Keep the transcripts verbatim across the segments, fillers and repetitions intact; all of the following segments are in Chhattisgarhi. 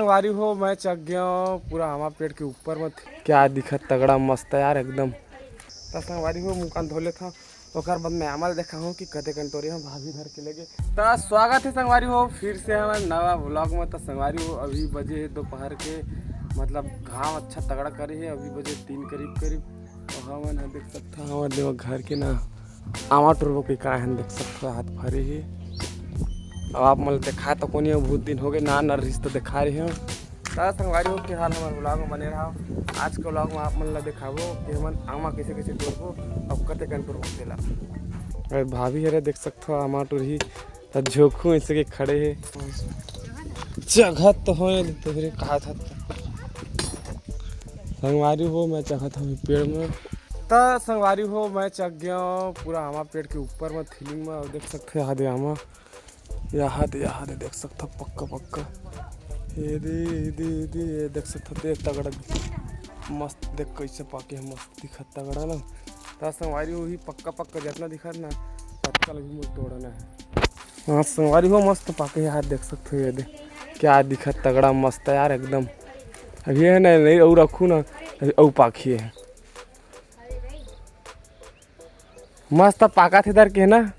संगवारी हो, मैं चघ गया हूँ पूरा आमा पेड़ के ऊपर में। क्या दिखत तगड़ा मस्त यार एकदम। त संगवारी हो, मुँह कान धो लेथव, ओकर बाद मैं आमा ल देखाहूँ कि कते कन टोरे हव, भाभी धर के लेगे। त स्वागत हे संगवारी हो फिर से हमर नवा vlog में। त संगवारी हो, अभी बजे हे दोपहर के, मतलब घाम अच्छा तगड़ा करे हे, अभी बजे तीन करीब करीब। अउ हमन ह देख सकथव, हमर देवा घर के ना आमा टोरबो के काय हन, देख सकथव हाथ भरे हे। अब आप मन ल देखाय त कोनी, बहुत दिन होगे ना, न रिश्ता देखाय रहे हव। त संगवारी हो, फिलहाल हमर vlog में बने रहव। आज के vlog में आप मन ल देखाबो कि हमन आमा कइसे कइसे टोरबो अउ कते कन टोरबो तेला। अरे भाभी हरे, देख सकथव आमा टोरही, त झोंकहूँ अइसे के खड़े हे। चघत तो होय, तोहरे कहा था त। संगवारी हो, मैं चघत हूँ पेड़ में। त संगवारी हो, मैं चघ गया हूँ पूरा आमा पेड़ के ऊपर में, थीलिंग में। अउ देख सकथव, यहाँ दे आमा, यहाँ दे, यहाँ दे देख सकथव, पक्का पक्का। ये दे, ये दे, ये दे, ये देख सकथव, देख तगड़ा, मस्त, देख कइसे पाके हे, मस्त दिखत तगड़ा ना। त संगवारी हो, वही पक्का पक्का जितना दिखत ना, ततका ल भी मोर तोड़ना हे। हाँ संगवारी हो, मस्त पाके हे यार, देख सकथव, ये दे, क्या दिखत तगड़ा, मस्त यार एकदम। अभी हे ना, नहीं अउ रखहूँ ना, अभी अउ पाकही हे। मस्त पाकत हे दर के ना।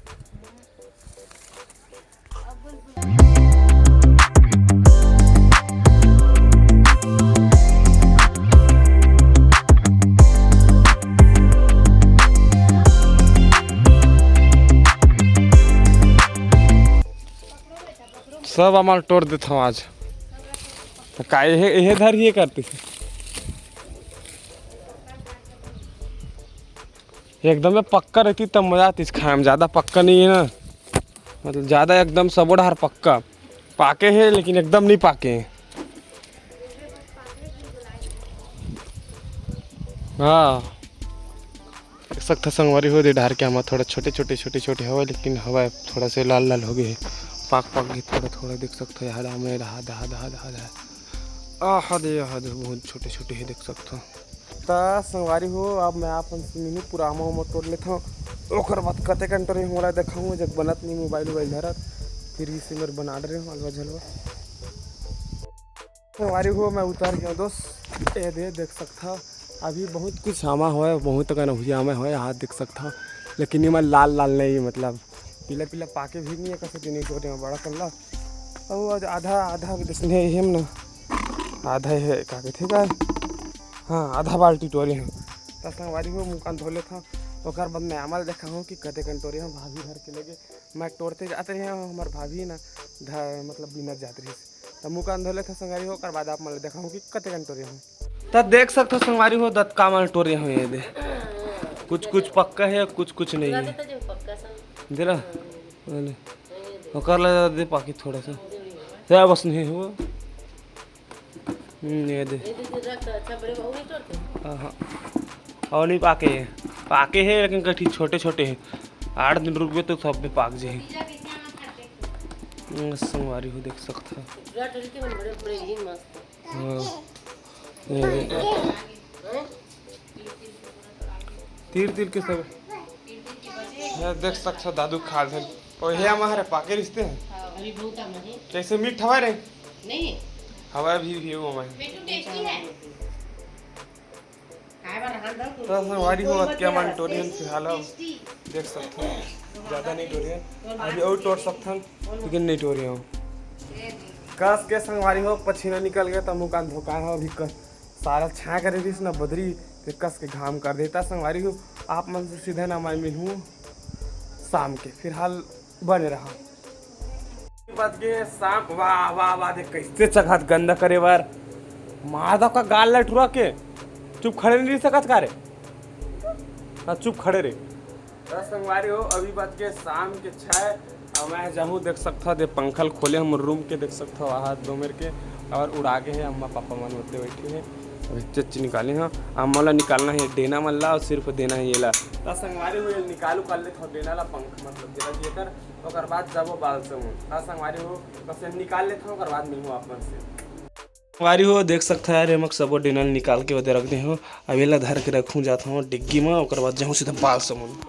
सब आमा ल टोर देथव आज। त का एहे, एहे धर ही करती? एकदम पक्का रहती तब मजा आती खाए में। ज्यादा पक्का नहीं है ना, मतलब ज्यादा एकदम सबो डहर पक्का। पाके हे लेकिन एकदम नहीं पाके हे। हाँ, देख सकथव संगवारी हो, दे डहर के आमा थोड़ा छोटे छोटे, छोटे छोटे हवय, लेकिन हवय थोड़ा से लाल लाल हो गए हे, पाक पाक गए थोड़ा थोड़ा। देख सकथव यहाँ आमा हे, दहा दहा दहा दहा दहा। आहा दे, आहा दे, बहुत छोटे छोटे हे, देख सकथव। त संगवारी हो, अब मैं आप मन से मिलूँ, पूरा आमा उमा टोर लेथव, ओकर बाद कते कन टोरे हव ओला देखाहूँ। जब बनत नहीं मोबाइल वोबाइल धरत, फिर भी सिमर बना डरे हव अलवा झलवा। संगवारी हो, मैं उतर गया हूँ दोस्त, ये दे देख सकथव, अभी बहुत कुछ आमा होय, बहुत कन हुई आमा होय, हाथ देख सकथव, लेकिन एमा लाल लाल नहीं, मतलब पीला पीला पाके भी नहीं है, कसे दिन टोरे में बड़ा कल्ला। अउ आज आधा, आधा भी देसने हे हम ना, आधा हे, का कथे का? हाँ, आधा बाल्टी टोरे हव। त संगवारी हो, मुँह कान धो लेथव, ओकर बाद मैं आमा ल देखाहूँ कि कते कन टोरे हव, भाभी धर के लेगे। मैं टोरते जात रहे हव, हमर भाभी ना ध-, मतलब बिनत जात रहिस। त मुँह कान धो लेथव संगवारी हो, ओकर बाद आप मन ल देखाहूँ कि कते कन टोरे हव। त देख सकथव संगवारी हो, दतका मन टोरे हव ये दे। कुछ कुछ पक्का हे, कुछ कुछ नहीं हे। दे ला। ओकर ला दे पाकी थोड़ा सा। या बस नहीं हो। हम्म, ये दे। ये दे, दे, रख, अच्छा, बड़े बहू नहीं तोड़ते? हाँ, हाँ। अउ नहीं पाके हे। पाके हे, लेकिन कठी छोटे छोटे हे। आठ दिन रुकबे तो सब में पाक जाही। हम्म, संगवारी हो देख सकथव। पूरा टोल के मन बड़े बड़े ही मस्त। हाँ। ये दे। तीर तीर के सब। ये देख सकथव दादू खा धन। ओ हे आमा हरे पाके रिहिस ते। अभी बहुत आमा हे। कइसे मीठ हवय रे? नहीं। हवय अभी भी वो आमा हे। बेटू टेस्टी है। खाए बर हाथ धर तू। त संगवारी हो, अतके मन टोरे हन फिलहाल अब। टेस्टी। देख सकथव। ज्यादा नहीं टोरे हन। अभी अउ टोर सकथन, लेकिन नहीं टोरे हव। कस के संगवारी हो, पसीना निकल गया, त मुँह कान धोकाय हव अभी कस। सारा छाँय करे रहिस ना बदरी, ते कस के घाम कर देता संगवारी हो। आप मन से सीधा ना मैं मिलहूँ शाम के, फिलहाल बने रहा। बज गए शाम, वाह, वाह, वाह, देख कैसे चघत गंदा करे बर। मार दव का गाल ला टुरा के। चुप खड़े नहीं रह सकत का रे? हाँ, चुप खड़े रे। त संगवारी हो, अभी बज के शाम के छः। अब मैं जाहूँ, देख सकथव, दे पंखा ल खोले हव रूम के, देख सकथव, आहा दो मेर के, अउ उड़ा गे हे। अम्मा पापा मन ओते बैठे हे, अभी चच्ची निकाले हव। अम्मा ला निकालना हे डेना मन ला, अउ सिर्फ देना हे ये ला। त संगवारी हो, ये निकालू कर लेथव डेना ला, पंखा मतलब जेला दिए कर, ओकर बाद जाबो बाल समून। त संगवारी हो, बस ये निकाल लेथव, ओकर बाद मिलहूँ आप मन से। संगवारी हो, देख सकथव यार, एमा सबो डेना ल निकाल के ओदे रख दे हव। अब एला धर के रखहूँ, जात हव डिग्गी म, ओकर बाद जाहूँ सीधा बाल समून।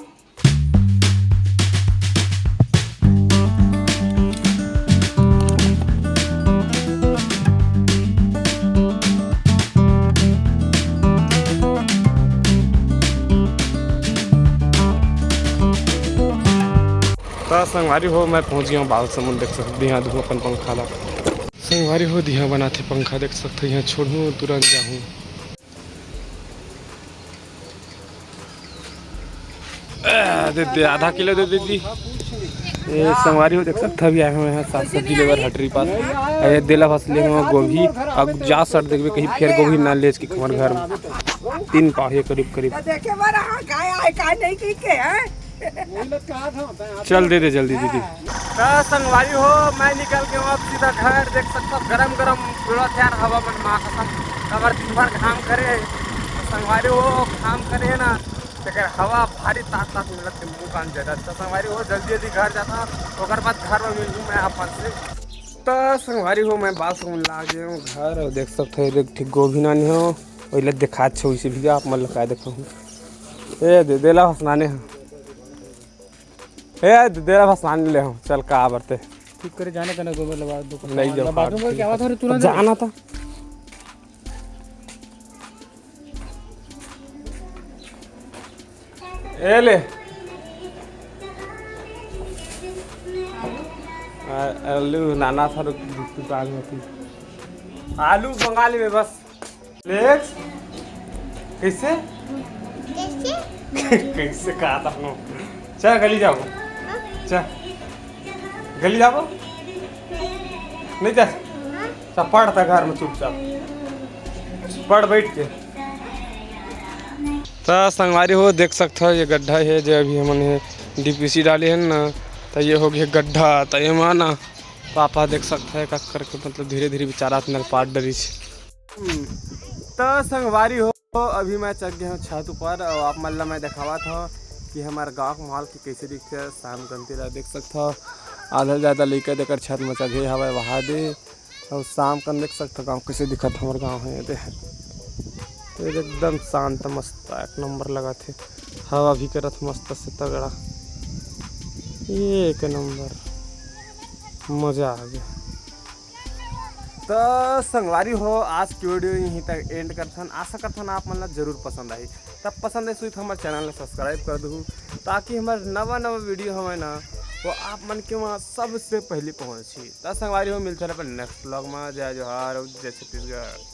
संगवारी हो, मैं पहुंच गया हूँ बालसमुंद। देख सकत हो, दिहा दूँ अपन पंखा ला। संगवारी हो, दिहा बनाथे पंखा, देख सकत हो, यहाँ छोड़हूँ, तुरंत जाहूँ। आ, दे दे, आधा किलो दे दे दी। ये संगवारी हो, देख सकत हो, अभी आए हुए हैं साग सब्जी लेबर हटरी पास। अरे, देला फस ले हुआ गोभी, अब जा सर देखबे कहीं फेर गोभी ना लेच के हमर घर में। तीन पाव हे करीब करीब। देखे बर हाँ, काय आए, काय नहीं की के हैं? चल दे दे जल्दी दीदी। त संगवारी हो, मैं निकल के अब सीधा घर। देख सकत हो, गरम गरम उड़त हे यार हवा मन मा कसम। हमर दिन भर घाम करे हे। त संगवारी हो, घाम करे हे ना, तेकर हवा भारी तात तात मिलत हे, मुँह कान जरत। त संगवारी हो, जल्दी जल्दी घर जात हों, ओकर बाद घर में मिलहूँ मैं आप मन से। त संगवारी हो, मैं बालसमुंद ला गे हूँ घर, अउ देख सकत हो, एक ठीक गोभी नाने हो, ओइला देखात छो, इसे भी आप मन ला काय देखाहूँ। ए दे, देला फसनाने हो। ए, दे रहा बस, मान ले हम, चल का बरते। ठीक करे जाना था ना, गोबर लगा दो। नहीं जाओ, बाथरूम का क्या बात हो रही, तुरंत जाना था। ए ले। आ, आलू नाना था, रुक, रुक, रुक, आ गया थी। आलू बंगाली में बस। लेक्स, कैसे? कैसे? कैसे कहा था हम? चल, गली जाबो। चल, गली जाबो। नहीं जा। चल, पढ़ त घर में चुपचाप। पढ़ बैठ के। त संगवारी हो, देख सकत हो, ये गड्ढा हे, जो अभी हमन हे डीपीसी डाले हन ना, त ये हो गया गड्ढा। त ये माना पापा देख सकत हो, का करके, मतलब, धीरे धीरे बेचारा अपने पाट डरिस। हम्म, त संगवारी हो, अभी मैं चढ़ गया हूँ छत ऊपर अउ आप मन ला मैं देखावत हूँ कि हमर गाँव के माहौल के कैसे दिखथे शाम कन तेला देख सकत हो। आधा ले ज्यादा लइका देकर छत में चढ़े हवय वहा दे, अउ शाम कन देख सकत हो गाँव कैसे दिखत, हमर गाँव हे दे। तो एकदम शांत, मस्त, एक नंबर लगत हे। हवा भी करत मस्त से तगड़ा, एक नंबर, मजा आ गया। त संगवारी हो, आज की वीडियो यहीं तक एंड करथन। आशा करथन आप मन ला जरूर पसंद आही। तब पसंद आही तो हमर चैनल ला सब्सक्राइब कर दहू, ताकि हमर नवा नवा वीडियो हवे ना, वो आप मन के वहाँ सबसे पहले पहुँची। त संगवारी हो, मिलथन अपन नेक्स्ट व्लॉग में। जय जोहार, जय छत्तीसगढ़।